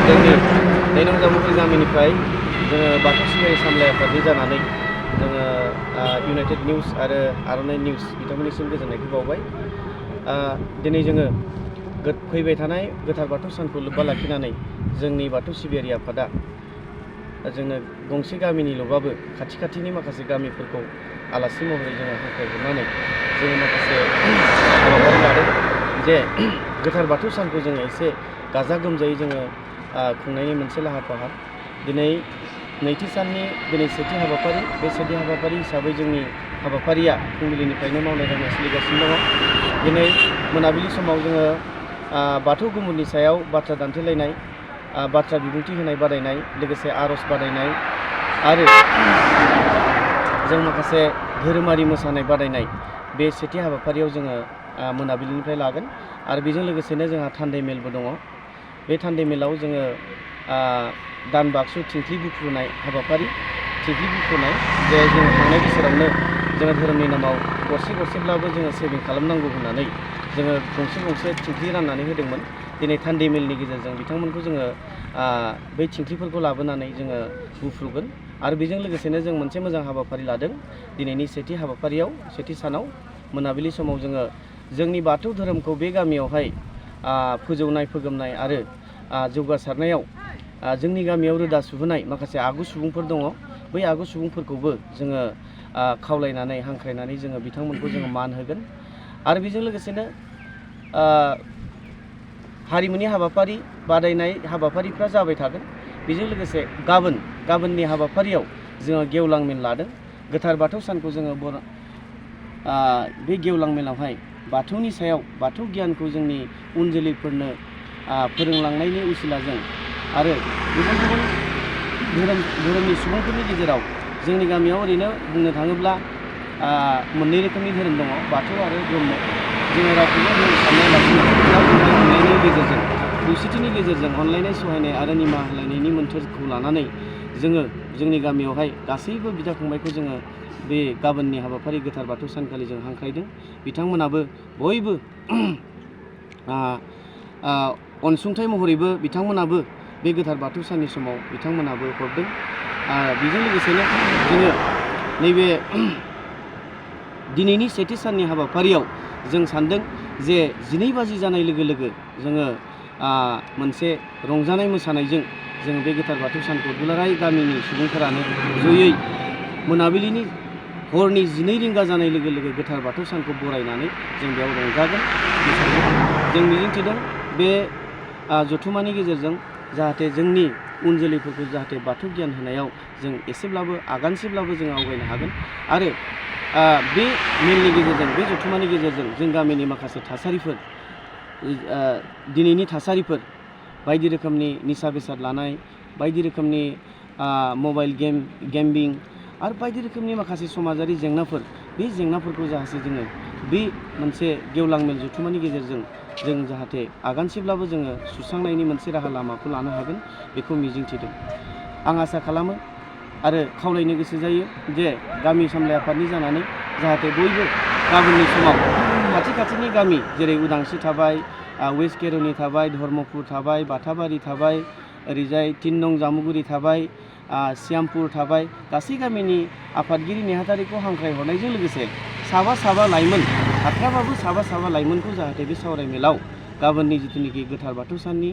जोंनि दैनं जामुगुरि गामिनिफ्राय जोङो बाथौ सिबियारि सामलाय आफादनि जानानै जोङो इउनाइटेड निउज आरो आर'नाइ निउज बिथांमोननिसिम गोजोननायखौ बावबाय। दिनै जोङो फैबाय थानाय गोथार बाथौ सानखौ लोब्बा लाखिनानै जोंनि बाथौ सिबियारि आफादा जोंनो गंसे गामिनिल'बाबो खाथि खाथिनि माखासे गामिफोरखौ आलासि महरै जोङो हांख्रायहरनानै जोङो माखासे हाबाफारि लादों जे गोथार बाथौ सानखौ जोङो एसे गाजा गोमजायै जोङो खुंनायनि मोनसे लाहार फाहार। दिनै नैथि साननि दिनै सेथि हाबाफारि, बे सेथि हाबाफारि हिसाबै जोंनि हाबाफारिया फुंबिलिनिफ्रायनो मावनाय दांनाय सोलिगासिनो दङ। दिनै मोनाबिलि समाव जोङो बाथौ गुमुरनि सायाव बाथ्रा दान्थेलायनाय, बाथ्रा बिबुंथि होनाय बादायनाय, लोगोसे आर'ज बादायनाय आरो जों माखासे धोरोमारि मोसानाय बादायनाय बे सेथि हाबाफारियाव जोङो मोनाबिलिनिफ्राय लागोन। आरो बेजों लोगोसेनो जोंहा थान्दै मेलबो दङ। बे थान्दै मेलाव जोङो दान बाक्सु थिंख्लि बुफ्रुनाय हाबाफारि, थिंख्लि बुफ्रुनाय जे जोङो थांनाय बोसोरावनो जोङो धोरोमनि नामाव गरसे गरसेब्लाबो जोङो सेभिं खालामनांगौ होननानै जोङो गंसे गंसे थिंख्लि राननानै होदोंमोन। दिनै थान्दै मेलनि गेजेरजों बिथांमोनखौ जोङो बै थिंख्लिफोरखौ लाबोनानै जोङो बुफ्रुगोन। आरो बेजों लोगोसेनो जों मोनसे मोजां हाबाफारि लादों। दिनैनि सेथि हाबाफारियाव सेथि सानाव मोनाबिलि समाव जोङो जोंनि बाथौ धोरोमखौ बे गामियावहाय फोजौनाय फोगोमनाय आरो जौगासारनायाव जोंनि गामियाव रोदा सुहोनाय माखासे आगु सुबुंफोर दङ। बै आगु सुबुंफोरखौबो जोङो खावलायनानै हांख्रायनानै जोङो बिथांमोनखौ जोङो मान होगोन। आरो बेजों लोगोसेनो हारिमुनि हाबाफारि बादायनाय हाबाफारिफ्रा जाबाय थागोन। बेजों लोगोसे गाबोननि हाबाफारियाव जोङो गेवलां मेल लादों। गोथार बाथौ सानखौ जोङो बे गेवलां मेलावहाय बाथौनि सायाव बाथौ गियानखौ जोंनि उन जोलैफोरनो फोरोंलांनायनि उसिलाजों आरो गुबुन गुबुन धोरोमनि सुबुंफोरनि गेजेराव जोंनि गामियाव ओरैनो बुंनो थाङोब्ला मोननै रोखोमनि धोरोम दङ, बाथौ आरो ब्रह्म। जोङो रावखौबो साननायलासिनो अनलायनायनि गेजेरजों, खौसेथिनि गेजेरजों अनलायनाय सहायनाय आरो निमाहा होलायनायनि मोन्थोरखौ लानानै जोङो जोंनि गामियावहाय गासैबो बिदा फंबायखौ जोङो बे गाबोननि हाबाफारि गोथार बाथौ सानखालि जों हांख्रायदों। बिथांमोनाबो बयबो अनसुंथाइ महरैबो बिथांमोनाबो बे गोथार बाथौ साननि समाव बिथांमोनाबो हरदों। बेजों लोगोसेनो जोङो नैबे दिनैनि सेथि साननि हाबाफारियाव जों सानदों जे 12 बाजि जानाय लोगो लोगो जोङो मोनसे रंजानाय मोसानायजों जोङो बे गोथार बाथौ सानखौ दुलाराय गामिनि सुबुंफोरानो जयै मोनाबिलिनि हरनि 12 रिंगा जानाय लोगो लोगो गोथार बाथौ सानखौ बरायनानै जों बेयाव रंजागोन। जों मिजिंथिदों बे जथुमानि गेजेरजों जाहाथे जोंनि उन जोलैफोरखौ जाहाथे बाथौ गियान होनायाव जों एसेब्लाबो आगानसेब्लाबो जों आवगायनो हागोन। आरो बे मेलनि गेजेरजों, बे जथुमानि गेजेरजों जों गामिनि माखासे थासारिफोर, दिनैनि थासारिफोर, बायदि रोखोमनि निसा बेसाद लानाय, बायदि रोखोमनि मबाइल गेमिं आरो बायदि रोखोमनि माखासे समाजारि जेंनाफोर, बे जेंनाफोरखौ जाहाथे जोङो बे मोनसे गेवलां मेल जथुमानि गेजेरजों जों जाहाथे आगानसेब्लाबो जोङो सुस्रांनायनि मोनसे राहा लामाखौ लानो हागोन बेखौ मिजिंथिदों। आं आसा खालामो आरो खावलायनो गोसो जायो जे गामि सामलाय आफादनि जानानै जाहाथे बयबो गाबोननि समाव खाथि खाथिनि गामि जेरै उदांस्रि थाबाय, वेस्ट केर'नि थाबाय, धर्मपुर थाबाय, बाथाबारि थाबाय, ओरैजाय 3 नं जामुगुरि थाबाय, सियामपुर थाबाय, गासै गामिनि आफादगिरि नेहाथारिखौ हांख्रायहरनायजों लोगोसे साबा लाइमोन, हाथ्राबाबो साबा लाइमोनखौ जाहाथे बे सावरायमेलाव गाबोननि जिथुनिखि गोथार बाथौ साननि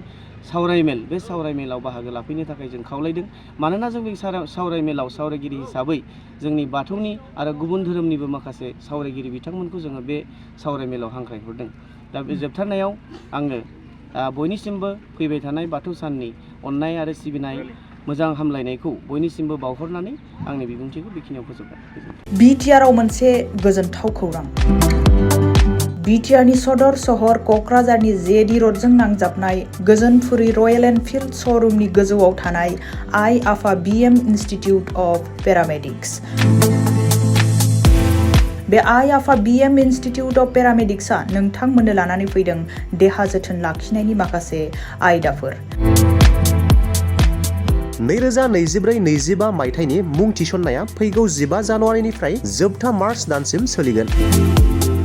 सावरायमेल, बे सावरायमेलाव बाहागो लाफैनो थाखाय जों खावलायदों। मानोना जों बे सावरायमेलाव सावरायगिरि हिसाबै जोंनि बाथौनि आरो गुबुन धोरोमनिबो माखासे सावरायगिरि बिथांमोनखौ जोङो बे सावरायमेलाव हांख्रायहरदों। दा बे जोबथारनायाव आङो बयनिसिमबो फैबाय थानाय बाथौ साननि अननाय आरो सिबिनाय मोजां हामलायनायखौ बयनिसिमबो बावहरनानै आंनि बिबुंथिखौ बेखिनियाव फोजोबबाय। बिटिआरआव मोनसे गोजोनथाव खौरां। बिटिआरनि सदर सहर क'क्राझारनि जेडि रडजों नांजाबनाय गोजोनपुरि रयेल एनफिल्ड श'रुमनि गोजौआव थानाय आइ आफा बिएम इन्स्टिटिउट अफ पेरामेडिक्स। बे आइ आफा बिएम इन्स्टिटिउट अफ पेरामेडिक्सआ नोंथांमोननो लानानै फैदों देहा जोथोन लाखिनायनि माखासे आयदाफोर। 2024-25 मायथाइनि मुं थिसननाया फैगौ 15 जानुवारिनिफ्राय जोबथा मार्च दानसिम सोलिगोन।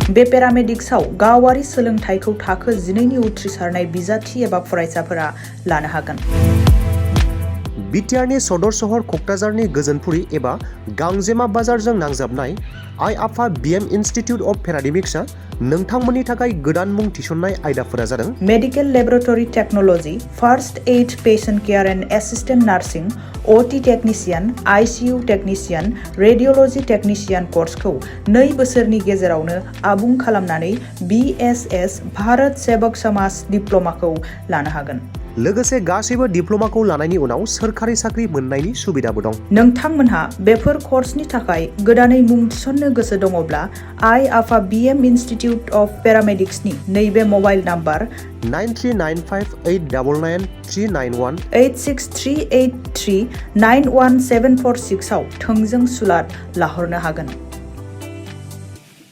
बे पेरामेडिक्सआव गावारि सोलोंथाइखौ थाखो 12नि उथ्रिसारनाय बिजाथि एबा फरायसाफोरा लानो हागोन। बिटिआरनि सदर सहर क'क्राझारनि गोजोनपुरि एबा गांजेमा बाजारजों नांजाबनाय आइ आफा बिएम इन्स्टिटिउट अफ पेरामेडिक्सआ नोंथांमोननि थाखाय गोदान मुं थिसननाय आयदाफोरा जादों medical laboratory technology, first aid patient care and assistant nursing, OT technician, ICU technician, radiology technician कर्सखौ 2 बोसोरनि गेजेरावनो आबुं खालामनानै BSS भारत सेवक समाज डिप्ल'माखौ लानो हागोन। लोगोसे गासैबो डिप्ल'माखौ लानायनि उनाव सोरखारि साख्रि मोननायनि सुबिदाबो दं। नोंथांमोनहा बेफोर कर्सनि थाखाय गोदानै मुं थिसननो गोसो दङब्ला आइ आफा बिएम इन्स्टिटिउट अफ पेरामेडिक्सनि नैबे मबाइल नाम्बार 9395899391 86383 91746 आव थोंजों सुलाद लाहरनो हागोन।